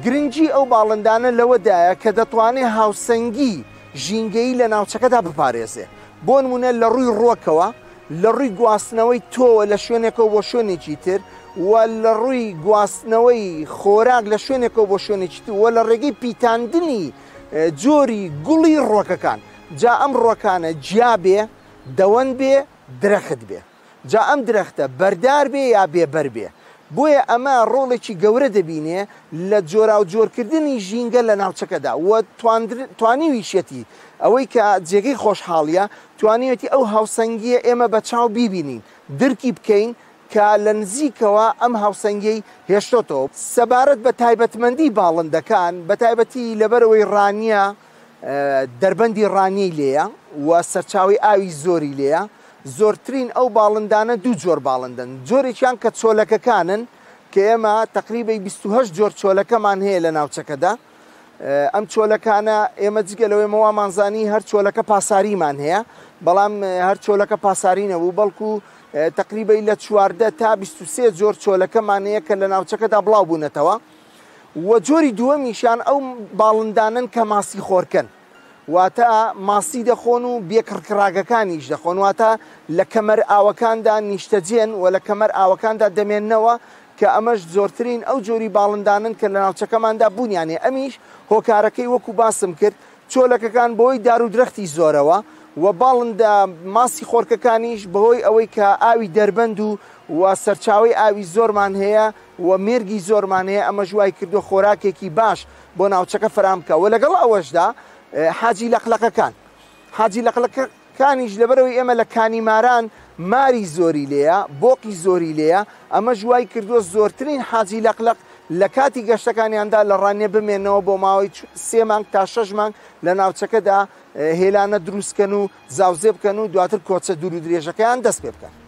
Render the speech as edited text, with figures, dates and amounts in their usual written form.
گرنگی ئەو باڵندانە لەوەدایە کە دەتوانێ هاوسەنگی ژینگەیی لە ناوچەکەدا بپارێزێ. بۆ نموونە لە ڕووی ڕووەکەوە، لە ڕووی گواستنەوەی تۆوە لە شوێنێکەوە بۆ شوێنێکی تر و لە ڕووی گواستنەوەی خۆراک لە شوێنێکەوە بۆ شوێنێکی تر و لە ڕێگەی پیتاندنی جۆری گوڵی ڕووەکەکان. جا ئەم ڕووەکانە گیا بێ، دەوەن بێ، درەخت بێ. جا ئەم درەختە بەردار بێ یا بێ بەر بێ. بۆیە ئەمە ڕۆڵێکی گەورە دەبینێ لە جۆراوجۆرکردنی ژینگە لە ناوچەکەدا و توانیویشیەتی ئەوەی کە جێگەی خۆشحاڵیە توانیویەتی ئەو هاوسەنگیە ئێمە بە چاو بیبینین درکی بکەین کە لە نزیکەوە ئەم هاوسەنگیەی هێشتۆتەوە. سەبارەت بە تایبەتمەندی باڵندەکان بە تایبەتی لەبەرئەوەی ڕانیە دەربەندی ڕانیەی لێیە و سەرچاوەی ئاوی زۆری لێیە، زۆرترین ئەو باڵندانە دوو جۆر باڵندەن، جۆرێکیان کە چۆلەکەکانن کە ئێمە تەقریبەی 28 جۆر چۆلەکەمان هەیە لە ناوچەکەدا، ئەم چۆلەکانە ئێمە جگە لەوەی ئێمە وامانزانی هەر چۆلەکە پاساریمان هەیە، بەڵام هەر چۆلەکە پاساری نەبوو، بەڵکو تەقریبەی لە 14 تا 23 جۆر چۆلەکەمان هەیە کە لە ناوچەکەدا بڵاو بوونەتەوە. وە جۆری دووەمیشیان ئەو باڵندانەن کە ماسی خۆرکەن واتە ماسی دەخۆن و بێ کڕکڕاگەکانیش دەخۆن واتە لە کەمەر ئاوەکاندا نیشتەجێن و لە کەمەر ئاوەکاندا دەمێننەوە کە ئەمەش زۆرترین ئەو جۆری باڵندانەن کە لە ناوچەکەماندا بوونیان هەیە ئەمیش هۆکارەکەی وەکو باسم کرد چۆلەکەکان بەهۆی دار و درەختی زۆرەوە و باڵندە ماسی خۆرکەکانیش بەهۆی ئەوەی کە ئاوی دەربەند و و سەرچاوەی ئاوی زۆرمان هەیە و مێرگی زۆرمان هەیە ئەمەش وای کردووە خۆراکێکی باش بۆ ناوچەکە فەراهەم بکا و لەگەڵ ئەوەشدا حاجی لەقلەقەکان حاجی لەقلەقەکانیش لەبەرئەوەی ئێمە لە کانی ماران ماری زۆری لێیە بۆقی زۆری لێیە ئەمەش وای کردووە زۆرترین حاجی لەقلەق لە کاتی گەشتەکانیاندا لە ڕانیە بمێنەوە بۆ ماوەی سێ مانگ تا شەش مانگ لە ناوچەکەدا هێلانە دروستکەن و زاوزێ بکەن و دواتر کۆچە دوور و درێژەکەیان دەست پێ بکەن.